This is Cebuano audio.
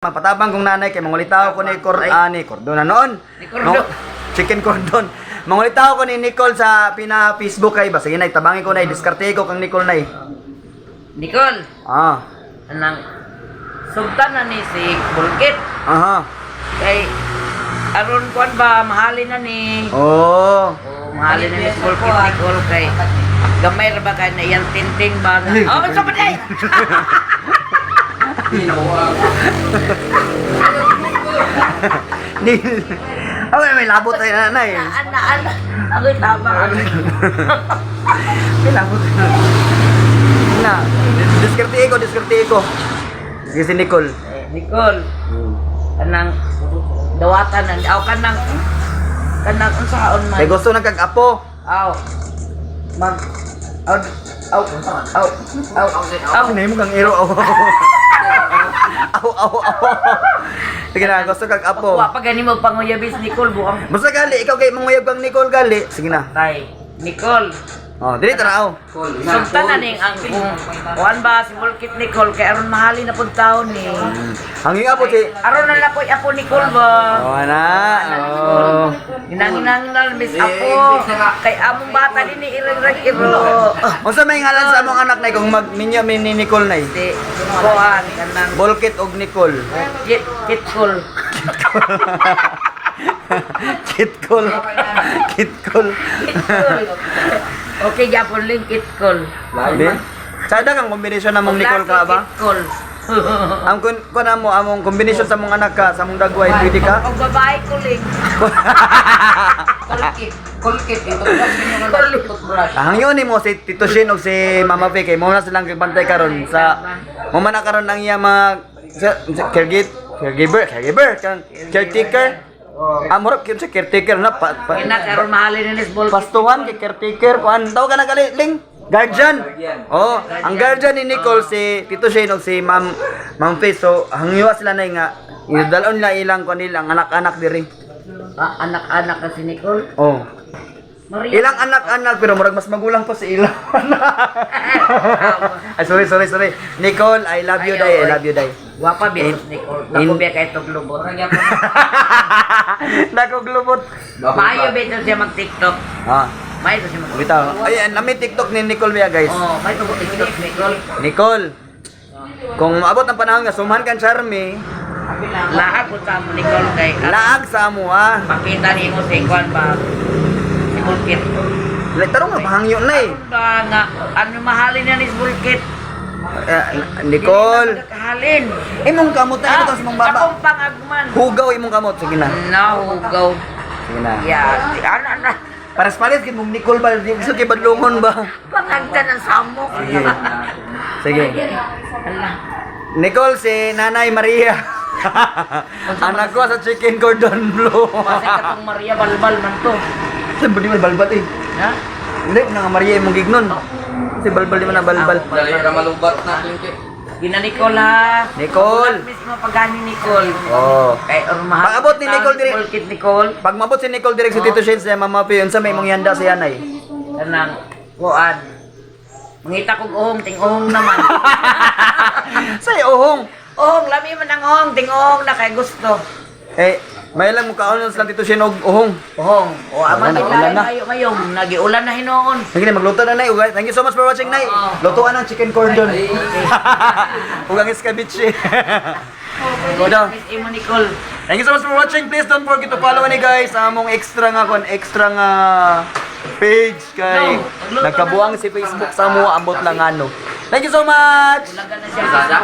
Magpatabang kong nanay kay mangulitaw ko ni Cor ah, ni Cordon na noon. Ni Cordon. No, chicken cordon. Mangulitaw ko ni Nicole sa pina Facebook kay ba sige nay, tabangi ko nay, diskarte ko kang Nicole nay. Nicole, anang sugtan na ni si Bulkit. Kay aron kuan ba mahalin na ni. Oh. Oh, mahalin na ni si Bulkit Nicole kay gamay ra ba kay na iyang tinting ba na. Oh, unsa ba day? Ni. Ay, may labot tayo nanay. Ana ana. Ako'y tabang. May labot. Na, diskarte ko, diskarte ko. Sige si Nicole. Eh, Nicole, anang dawatan na aw kanang kanang unsaon man. Kay gusto nang kag apo. Aw. Mag aw aw aw aw aw. Ay, mo kang iro. Aw, aw, aw, aw. Sige na, gusto kag apo. Wa pa gani mo panguyabis Nicole buang Basta gali, ikaw kay manguyab kang Nicole gali. Sige na. tay. Nicole, Oh, dili tara aw. sugtan na ning ang kung kuan ba si Bulkit Nicole kay aron mahalin na pud taon ni. Ang inga po si Aron na lang ko'y apo Nicole ba. Oh, na. Oh. Ginanginang na miss apo. Kay among bata din ni irang iro. Unsa may ngalan sa among anak nay kung magminyo mi ni Nicole nay? Si kuan kanang Bolkit og Nicole. Kit Kitkol. Kitkol. Kitkol. Kitkol. Okay, gyapon ling Kitkol. Di? Sada kang kombinasyon namong Nicole ka ba? Kitkol. Ang kun kun amo among kombinasyon sa mong anak ka, sa mong dagway, pwede ka? Og babae ko ling. Colgate. Colgate. Ito brush toothbrush. Ang yun mo si Tito Shin og si Mama Fe kay mo na silang bantay karon sa mo man na karon ang iya mga caregiver caregiver kanang caretaker. Ah, murag gyud sa caretaker na pa, Kina karon mahalin ni Bol. pastuhan kay caretaker kuan tawag ka na gali ling guardian. Oh, ang guardian ni Nicole si Tito Shane og si Ma'am Fe, so hangyo sila na nga idalon nila ilang kuan nila ang anak-anak diri. Ah, anak-anak na si Nicole. Oh. Maria. Ilang anak-anak pero murag mas magulang pa si ilang. Ay, sorry, sorry, sorry. Nicole, I love you day, I love you day. Wapa biya Nicole. Dako biya kay tuglubot. Nako glubot. Maayo biya siya mag-TikTok. Ah, Maayo siya mag bitaw. Ay, nami TikTok ni Nicole biya, guys. Oh, may tugo TikTok Nicole. Nicole. Kung maabot ang panahon nga sumhan kan Charmy, Laag ko sa amo Nicole kay laag sa amo ah. Pakita nimo si kuan ba si Bulkit. Like, tarong nga bahangyo na eh. Aron ba nga ano mahalin na ni Bulkit? Eh, Nicole, Dili na magkakahalin. Imong kamot na ito sa mong baba. Akong pangagman. Hugaw imong kamot, sige na. No, hugaw. Sige na. Yeah, ano ano. Pares pares kay mong Nicole ba di gusto kay badlongon ba? Pangagta ng samok. Sige. Sige. Ala. Nicole si Nanay Maria. Anak ko sa chicken cordon bleu. Pasay katong Maria balbal man to. Sa budi man balbal eh. Ha? Hindi na nga Maria imong gignon. Si balbal di man na balbal. Dali ra malubat na klingke. Gina Nicole ha. Nicole. Magulat mismo pagani Nicole. Oh. Kay or mahal. Pag-abot ni Nicole diri. Bulkit Nicole. Pag mabot si Nicole direct si Tito Shane sa Mama P, unsa may imong ihanda sa yanay? Kanang kuan. Mangita kog uhong, ting-uhong naman. Say ohong. Uhong, lami man ang uhong, ting-uhong na kay gusto. Eh, may lang mo kaon sa Tito Shane og uhong. Uhong. O ama Wala na, na, ulan na. mayo mayong nagiulan na hinuon. Sige na, magluto na nay. Thank you so much for watching, nay. Oo. Lutuan ang chicken cordon. Ug ang escabeche. Go. Miss imo Nicole. Thank you so much for watching. Please don't forget to follow ni guys ang among extra nga kon extra nga page kay No, magluto nagkabuang na. si Facebook sa mo ambot lang ano. Thank you so much. Ulagan na siya.